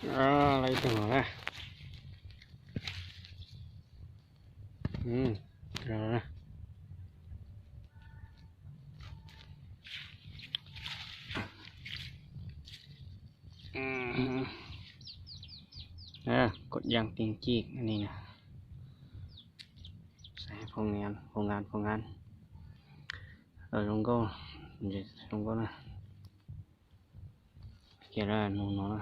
Lawv ib tug no na. Kod yaj ti ci ni na. Phoo ngan, phoo ngan, phoo ngan. Zoo nkauj, zoo nkauj na. Cia nug no na.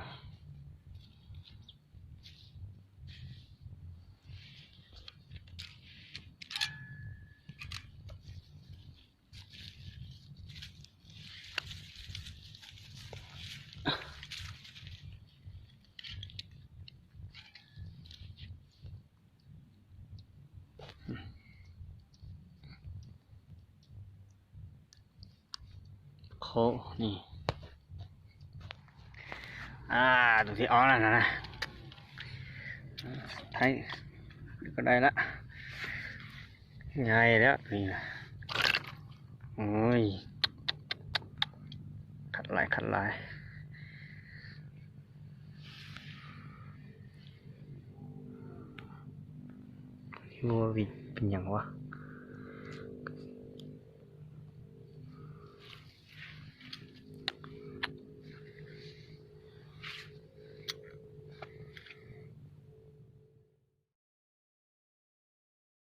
Qhov ni, tus thib ob na no na. Thaib, koj dai lawm. Nyai lawm. Khav lais, khav lais. Muaj vim nyeem ua.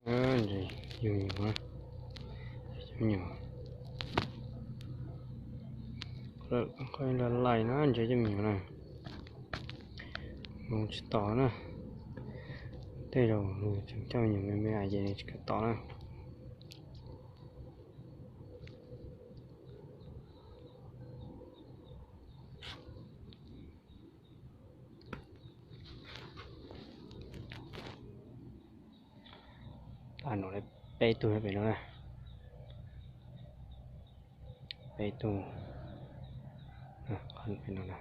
Ntses yooj yim, ntses yooj yim, qhov lais na ntses yooj yim na. Mus tsis tom na. Tej zaum nws tseem coj me nyuam me me ces nws tsis kam tom na. Peb tug pem no na. Peb tug pem no na.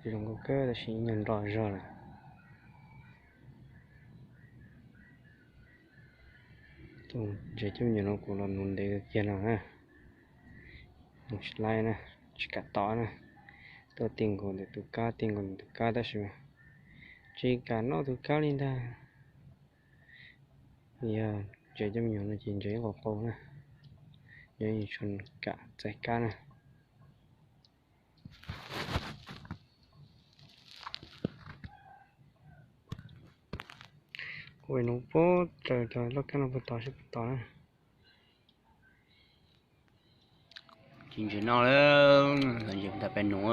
Zoo nkauj kawg tab sis nyuag nro zog lawm. Tus ntses coj me nyuam no kuv los nuv ntev kiag no na. Mus tsis laib na, tsis kam tom na. Tuaj ti nkaus ntawm tus kab, ti nkaus ntawm tus kab tab sis mas tsis kam noj tus kab li ntag. Yog ntses coj me nyuam no ces ntses ib qho qau na, yog tsis kam txais kab na. Kuv no puag raws cov loj kab no puag tod seb puas tom na. Tsis ntses noj lawm, ntses tau peb nuv.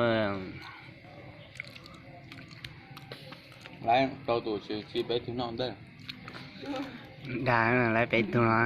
Lawv rau tus tsis peb tug noj ntej. Dag lawv peb tug no.